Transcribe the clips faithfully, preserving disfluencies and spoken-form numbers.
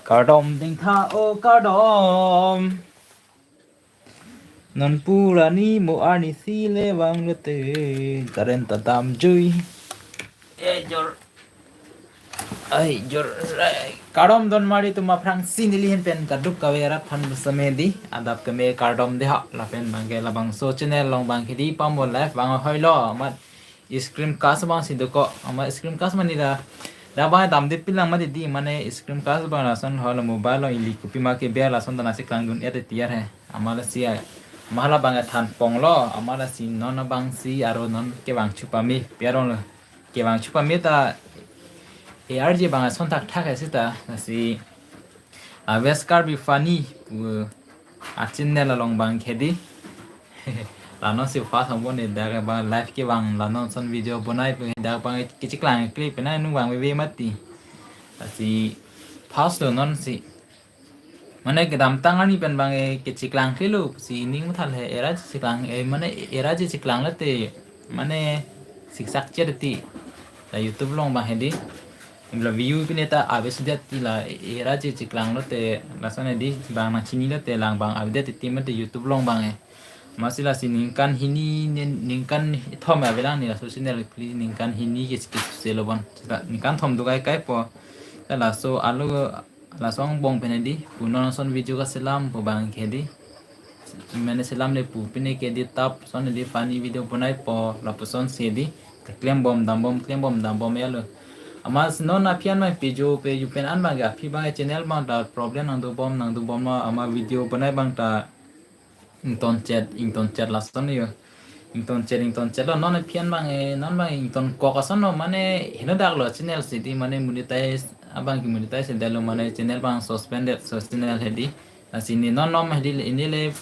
Kardom dingtha o kardom. Non pura ni mo arnisi le vanglote. Current ta damjui. Eh, jor. Ai, jor. Ai. Kardom donmari atum aphrangsi neli ahin pen kaduk kave arat aphan seme hedi. Adap keme kardom dei ha. Lapen abangke labangso channel along abang hedi pamo live vang hoilo. Amat screencast abangsi dokok, amat screencast mane dak, dak abang damde pilang mati di, mane screencast abang lason holo mobile along ili kopima keber lason ta nangcheklangdun-et tiar he. Amat lasi ai, amat labang thanponglo, amat lasi non abangsi aro non kevang chupame, pi arong lo. Kevang chupame ta A R J abang ason thakthak he seta, lasi Aves Karbi Funny pu a channel along abang hedi. La non si first hong bon ne dak abang live kevang, la non ason video bonai pu dak abang kecheklang kle penang nung abang veve mati. Lasi first lo non si. Mane kedamtang arni pen abang kecheklang klelo si ning mathal he A R J cheklang, eh, mane A R J cheklang lote mane siksak chet ti. La YouTube along abang hedi. La view pine ta avedet ti, la A R J cheklang lote lason hedi abang nangchini lote lang abang avedet ti mate YouTube along abang e. Amatsi lasi ningkan hini, nin-, ningkan thom avelang ne laso channel kli ningkan hini ke, ke selo bon. Ningkan thom dokai kaipo. Ta laso alo laso angbong pen hedi, pu non ason video kaselam pu abang hedi. Mane selam le pu pine ke di tap son hedi funny video bonaipo lapuson si hedi. Keklem bom dam bom, klem bom dam bom ya lo. Amat non aphi an abang pejo pejo pen an abang ke aphi abang channel abang ta problem nangdobom nangdobom ma, amat video bonai abang ta ingtonchet, ingtonchet lason yo. Ingtonchet, ingtonchet lo non aphi an abang, eh, non abang ingtonkok ason lo mane henodak lo channel si di mane monetize, abang ke monetize det lo mane channel abang suspended, so channel hedi. Lasi ne non non hedi ne le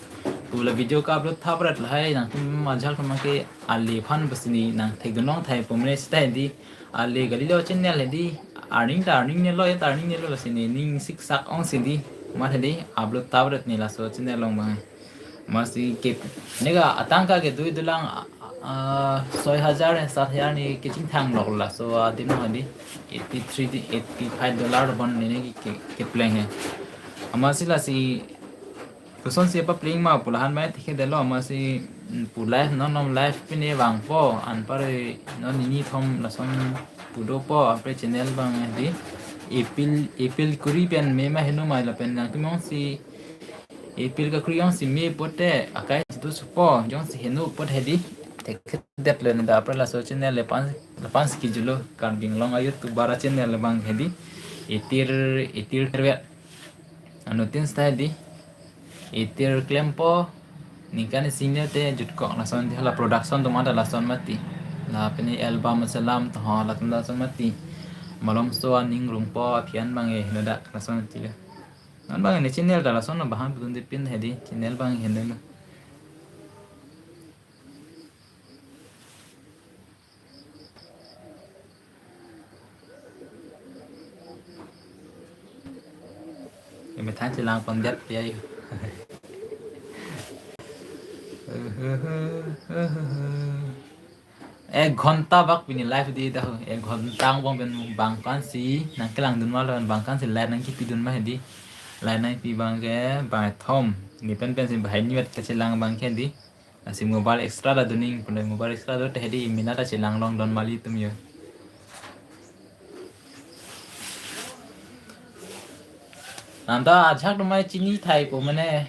pu la video ka-upload thap rat lahai nangtum ajahak abang ke ali aphan basi ne nangthekdun long thai pu mane seta hedi. Ali kali lo channel hedi, earning ta earning ne lo, ya ta earning ne lo, lasi ne ning siksak ong si di, amat hedi upload thap rat ne laso channel along abang. Amatsi ke, nega atangka ke dui dolang, ah, soi hajar, sat hajar ne kechingthang lok laso adim hedi, eighty three di, eighty five dollar bon ne ne ke, ke, kepleng he. Amatsi lasi Koson si papleng ma pu la han mai thekthedetlo amatsi, mm, pu live non non live pine vangpo anpar non nini thom lason pu dopo apre channel abang hedi appeal appeal kuri pen me ma heno ma lapen nangtum jongsi appeal kakuri jongsi me pote akai si do supo jongsi heno pot hedi thekthedet lo ne da apre laso channel le pan lapan si kijulo Karbi Anglong a-YouTuber a-channel abang hedi itir itir kerwet. Ano tin style di. Itir klempo ningkan isi ne te jutkok lason di hala production atum ta lason mati. La pini album selam to ha latum ta lason mati. Malomso aning rungpo aphi an abang e henodak lason mati le. Non abang ne channel ta lason lo bahan putun dipin hedi channel abang heno lo. Emethang chelang pondet pi ayo. Ek ghonta bak pini live di dah. Ek ghonta angbong pen bang kan si nangkelangdun ma lo bang kan si live nangkipidun ma hedi. Live nangpi abang ke bang thom. Ne pen pen si bahai niwet kachelang abang ke di. Lasi mobile extra ta doning, punai mobile extra do te hedi imina ta chelang long don mali atum yo. Nanta ajahak atum mai chini thai po mane.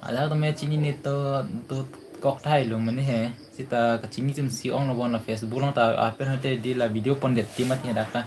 Ajahak atum mai chini ne to, to kok thai lo mane he. Seta kachini atum si ong lo bon la Facebook along ta apen hote di la video pondet ti mat he dak ta.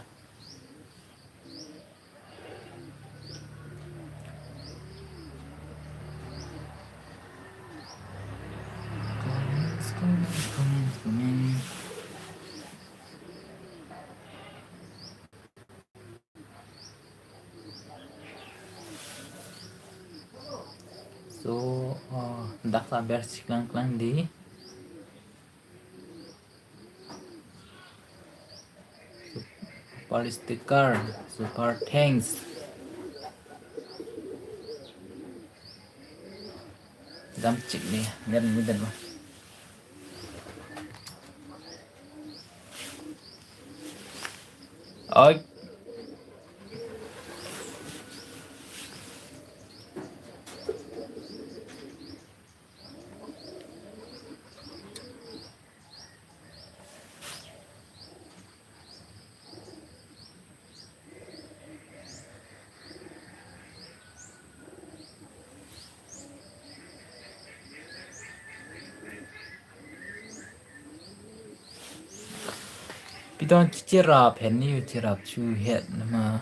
So, uh, dak saber si klang klang di. Super sticker, super thanks. Dam chik ni, ngan ni dan ma. Oi. Tong cherap hen ni, cherap chu het nama.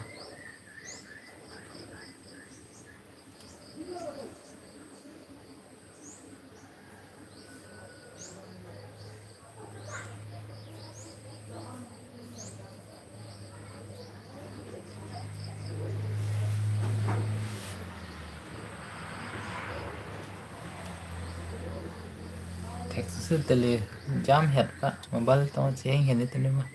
Thekse tele jam het ka, mobile tong cheng hen ni tele ma.